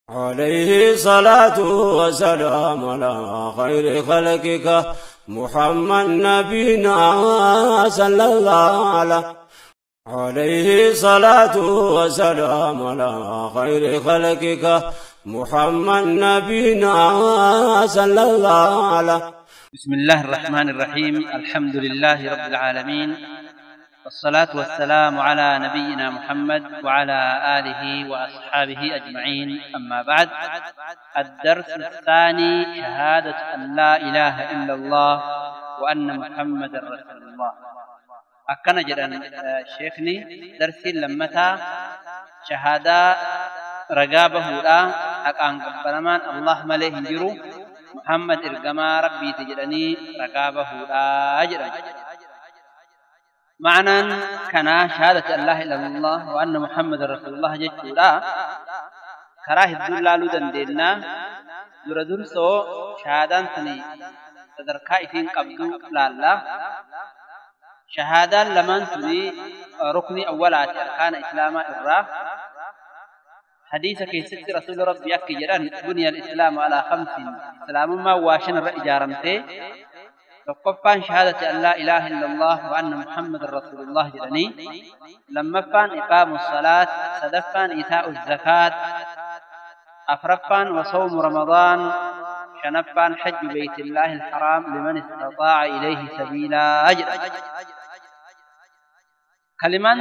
عليه صلاة وسلام على خير خلقك محمد نبينا صلى الله عليه. عليه صلاة وسلام على خير خلقك محمد نبينا صلى الله عليه. بسم الله الرحمن الرحيم. الحمد لله رب العالمين، والصلاة والسلام على نبينا محمد وعلى آله وأصحابه أجمعين. أما بعد، الدرس الثاني: شهادة أن لا إله إلا الله وأن محمد رسول الله. أكن جدا شيخني درسي لمتا شهادة رقابه لا أكان قبلمان الله مليه جرو محمد إرقما ربي تجرني رقابه لا أجرا. معنى كان شهادة أن لا إله إلا الله وأن محمد رسول الله جدا كراه الدلال دندنا در درسو شهادان تني تدركا إثين قبضو لا الله. شهادان لمن تني ركن أولات أركان إسلام إراه. حديث كيست رسول ربي أكي جران بني الإسلام على خمس، إسلام ما واشن الرأي جارمته. فقفان شهادة أن لا إله إلا الله وأن محمد رسول الله جراني. لما فان إقام الصلاة، سدفان إيتاء الزكاة، أفرفان وصوم رمضان، شنفان حج بيت الله الحرام لمن استطاع إليه سبيلا. أجر كلمة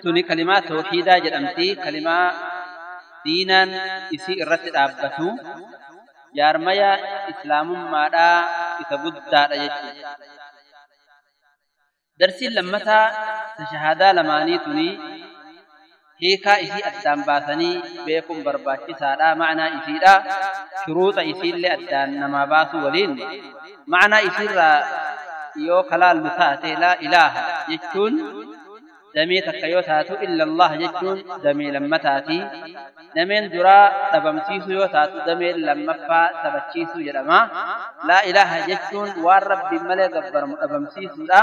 توني كلمة توحيدا جرمتي، كلمة دينا إسي إرت أبتو جارميا إسلام مادا إتبدأ رجت. درسي لمتا تشهادا لماني توني هيكا إسي أدام باسني بيكم برباشي سادا معنى إسي دا شروط إسي اللي أدام نما باسو ولين معنى إسي را يو خلال مساتي لا إله يجتون دمي تكيو تاتو إلا الله جتون دمي لما تاتي دمين درا تبمسيسو يو تاتو دمي لما فا تبچيسو جرما لا إله جتون والرب ملي غبر تبمسيسو دا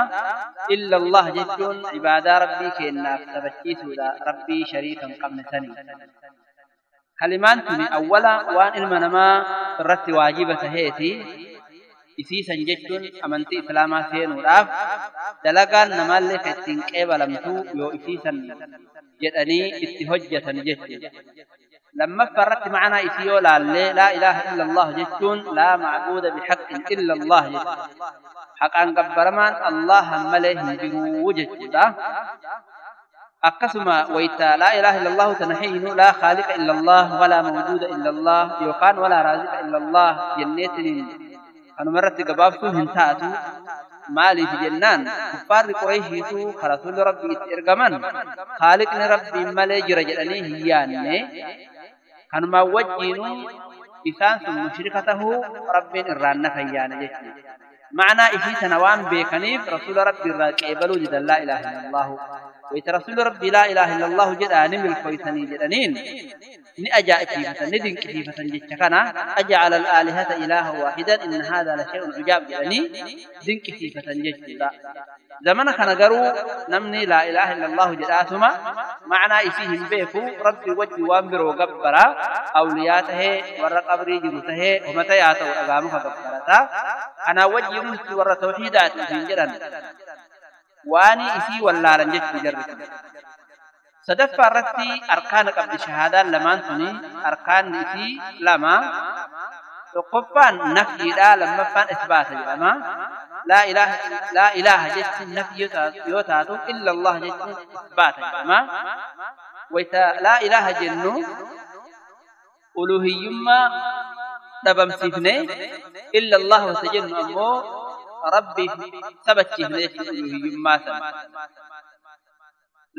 إلا الله جتون عبادة ربي كيناف تبچيسو دا ربي شريكا قبل سني. كلمان تني أولا وان المنما رت واجبة هيتي إسيساً جتون أمنتي إسلاما سينوراف دلقان نمالي كتين قبلمتو يو إسيساً جتني اتهجة جتون لما فرت معنا إسيو لالي لا إله إلا الله جتون لا معبود بحق إلا الله جتون حقا قبرمان الله مليه جرو جتون أقسم ويتا لا إله إلا الله تنحيه لا خالق إلا الله ولا موجود إلا الله يقان ولا رازق إلا الله جنتين أنا مرت قبابتو هنتاتو مالي في جنان كفار قريشيتو رسول ربي إرجمان خالقنا ربي مالي جرجلني هياني كانوا ما وجهنو إنسان مشركته ربي إراننا هياني جتني معنى إشي سنوان بكنيف رسول ربي راكبلو جد لا إله إلا الله ويت رسول ربي لا إله إلا الله جد أنم الكويسني جدنين نأجا كيفة ندين كيفة جتكنا أجعل الآلهة إله واحدا إن هذا لشيء عجاب جدني دين كيفة جتلا زمن خنجرو نمني لا إله إلا الله جداتهما معنى إسيهم بيكو ربي وجه وامبر وجبرا أولياته ور قبري جرته ومتى ياتوا أقامها جبرتا أنا وجه مست ور توحيدات جدا واني إسي ولا رنجت جرت. صدف رتي أركان قبل شهادة لما تني أركان إسي لما تقفان نفي لا لما فان إثبات لما لا إله لا إله جت نفي يوتاتو إلا الله جت إثبات لما ويتا لا إله جنو ألوهيما تبمسفني إلا الله وسجن أمو ربي ثبت ألوهيما ثبت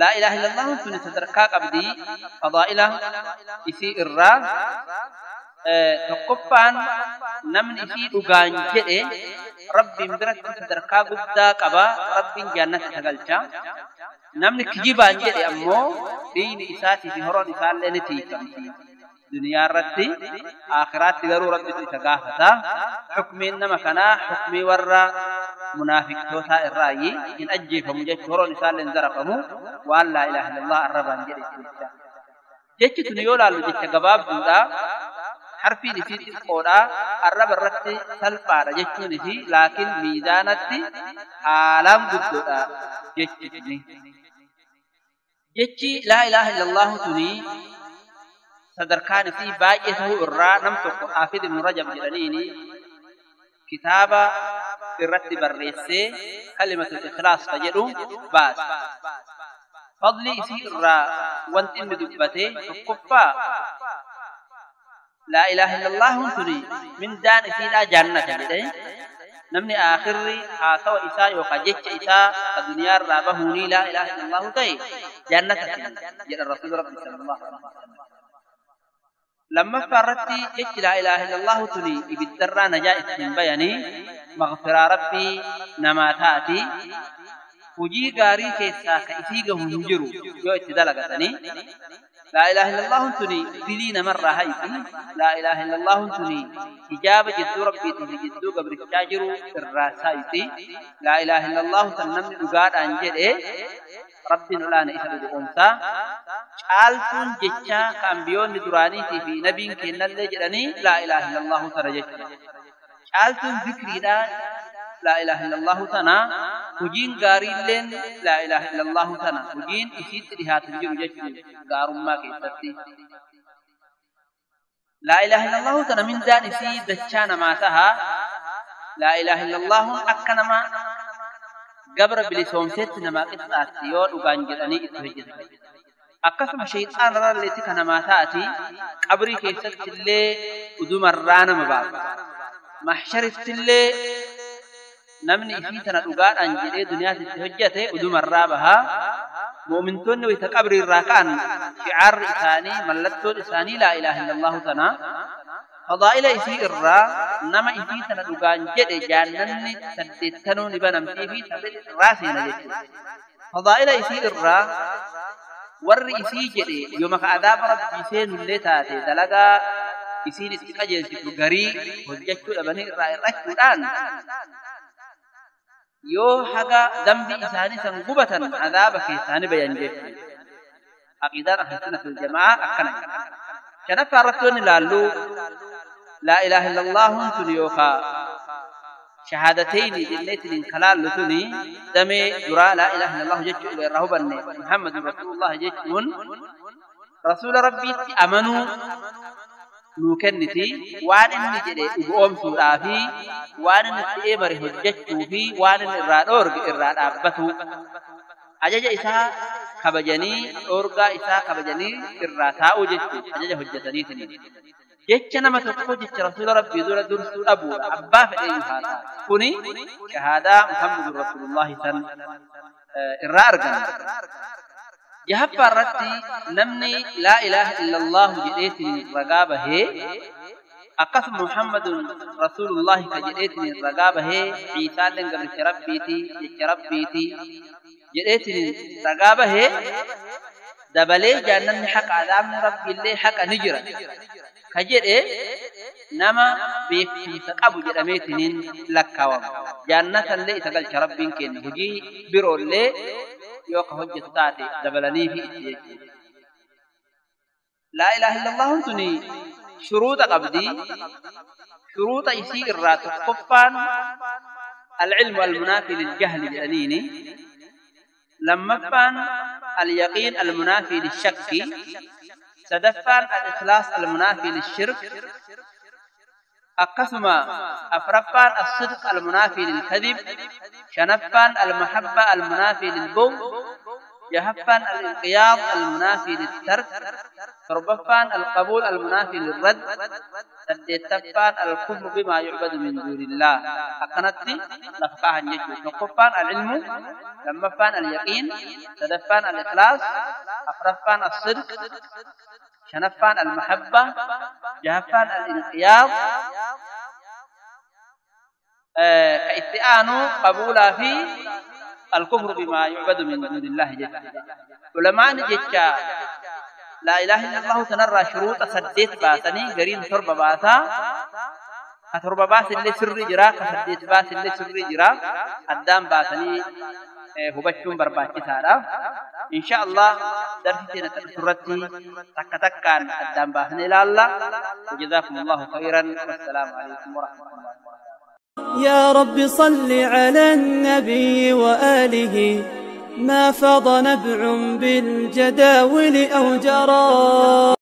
لا إله إلا الله سنة تدركا قبدي فضائلة إسي إرى تقفان نمن إسي أغان جئ ربي مدرك تدركا قبدا قبا ربي جنة تغلچا نمن كجيبان جئ أمو دين إساتي في هرون إسال لنتي دنيا رتي آخرات تغرو ربي تتغافتا حكمي إنما كنا حكمي ورى منافق توسا الرأي إن أجي فمجد هرون إسال لنزرقمو وأن لا إله إلا الله الربان جئ jechi tun yoo laallu jecha gabaabduudha. Harfiin isii xiqqoodha, arraba irratti salphaadha jechuun isii, laakiin miizaanatti haalaan guddoodha jechuun. Jechi laa ilaaha illallahu tuni sadarkaan isii baay'ee ta'uu irraa nam tokko Haafid ibn Rajab jedhaniini kitaaba irratti barreessee kalimatul ikhlaas ka jedhu baase. Fadli isii irraa wanti inni dubbate tokkoffaa laa ilaaha illallaahuun tuni mindaan isiidhaa jannata jedhee namni aakhirri haasawa isaa yookaan jecha isaa ka duniyaarraa bahuunii laa ilaaha illallaahu ta'e jannata seena jedha rasuulli rabbi sallallahu alaihi wasallam. Lammaffaa irratti jechi laa ilaaha illallaahu tuni ibiddarraa najaa ittiin bayanii maghfiraa rabbii namaa taati. Hojii gaarii keessaa ka isii gahu hin jiru yoo itti dalagatanii. Laa ilaaha illallaahuun tuni dilii namarraa hayti. Laa ilaaha illallaahuun tuni hijaaba jidduu rabbiitii fi jidduu gabrichaa jiru irraa saayiti. Laa ilaaha illallaahu tan namni dhugaadhaan jedhe rabbiin olaana isa dhugoomsaa. Caaltuun jechaa ka ambiyoonni duraaniitii fi nabiin kennallee jedhanii laa ilaaha illallaahu tana jechuudha. Caaltuun zikriidhaa laa ilaaha illallaahu tana, hojiin gaariilleen laa ilaaha illallaahu tana, hojiin isiitti dhihaatan jiru jechuudha gaarummaa keessatti. Laa ilaaha illallaahu tana mindaan isii dachaa namaa taha. Laa ilaaha illallaahuun akka nama gabra bilisoomseetti namaa qixxaatti yoo dhugaan jedhanii itti hojjetan. Akkasuma shayxaanarralleetti kan namaa taati, qabrii keessatti illee udumarraa nama baasa. Mahsharitti illee namni isii tana dhugaadhaan jedhee duniyaatti itti hojjete udumarraa baha. Mu'mintoonni wayita qabriirraa ka'an shicaarri isaanii mallattoon isaanii laa ilaaha illallahu tana. Fadaa'ila isii irraa nama isii tana dhugaan jedhe jaannanni saddeettanuu ni banamtii fi irraa seena jechuudha. Fadaa'ila isii irraa warri isii jedhe yooma ka adaaba rabbii seenullee taate dalagaa isiin itti qajeelchitu garii hojjechuu dhabanii irraa hir'achuudhaan yoo haga dambii isaanii san gubatan adaaba keessaanii bayan jechuudha. Aqiidaan ahlusunnah wal jamaa akkana jedha. Shanaffaa irratti wanni ilaallu laa ilaaha illallaahuun tun yookaa shahaadatayni jenneetiin kalaallu tuni damee duraa laa ilaaha illallahu jechuu irraa hubanne Muhammadun rasuulullah jechuun rasuula rabbiitti amanuu nuu kenniti. Waan inni jedhe dhugoomsuudhaa fi waan inni itti eemare hojjechuu fi waan inni irraa dhoorge irraa dhaabbatu. Ajaja isaa kabajanii dhoorgaa isaa kabajanii irraa taa'uu jechuudha ajaja hojjetaniitiin. Jecha nama tokko jecha rasuula rabbii dura dursuu dhabuudha abbaa fedhe haa ta'u. Kuni shahaadaa Muhammadun rasuulullahi san irraa arganna. Jahaffaa irratti namni laa ilaaha illallahu jedheetiin ragaa bahee akkasuma Muhammadun rasuulullahi ka jedheetiin ragaa bahee Ciisaalleen gabricha rabbiiti jecha rabbiiti jedheetiin ragaa bahee dabalee jaannanni haqa adaabni rabbiillee haqa ni jira ka jedhe nama beekumsa qabu jedhameetiniin lakkaawama. Jaannatallee isa galcha rabbiin kenna hojii biroollee yoo ka hojjetu taate dabalanii fi itti jechuudha. Laa ilaaha illallaahuun tuni shuruuxa qabdi. Shuruuxa isii irraa tokkoffaan al-ilmu al-munaafi lil-jahli jedhaniini. Lammaffaan al-yaqiin al-munaafi lil-shakki. Sadaffaan al-ikhlaas al-munaafi lil-shirk. Akkasuma afraffaan as-sidq al-munaafi lil-kadhib. Shanaffaan al-mahabba al-munaafi lil-bughd. Jahaffaan al-inqiyaad al-munaafi lit-tark. Torbaffaan al-qabuul al-munaafi lil-radd. Saddeettaffaan al-kufru bimaa yu'badu min duunillah. Akkanatti lafa kaahan jechuudha. Tokkoffaan al-ilmu, lammaffaan al-yaqiin, sadaffaan al-ikhlaas, afraffaan as-sidq, shanaffaan al-mahabba, jahaffaan al-inqiyaad, ka itti aanu qabuulaa fi الكفر بما يعبد من دون الله جل. علماء جتا لا إله إلا الله تنرى شروط سديت باسني قرين تربة باسا تربة باس اللي سر جرا سديت باس اللي سر جرا أدام باسني Hubachuun barbaachisaadha. Insha Allah darsii teenya irratti takka takkaan addaan baasnee ilaalla. Jazakumullahu khayran. Wassalaamu alaykum warahmatullahi wabarakatuh. يا رب صل على النبي وآله ما فاض نبع بالجداول أو جرى.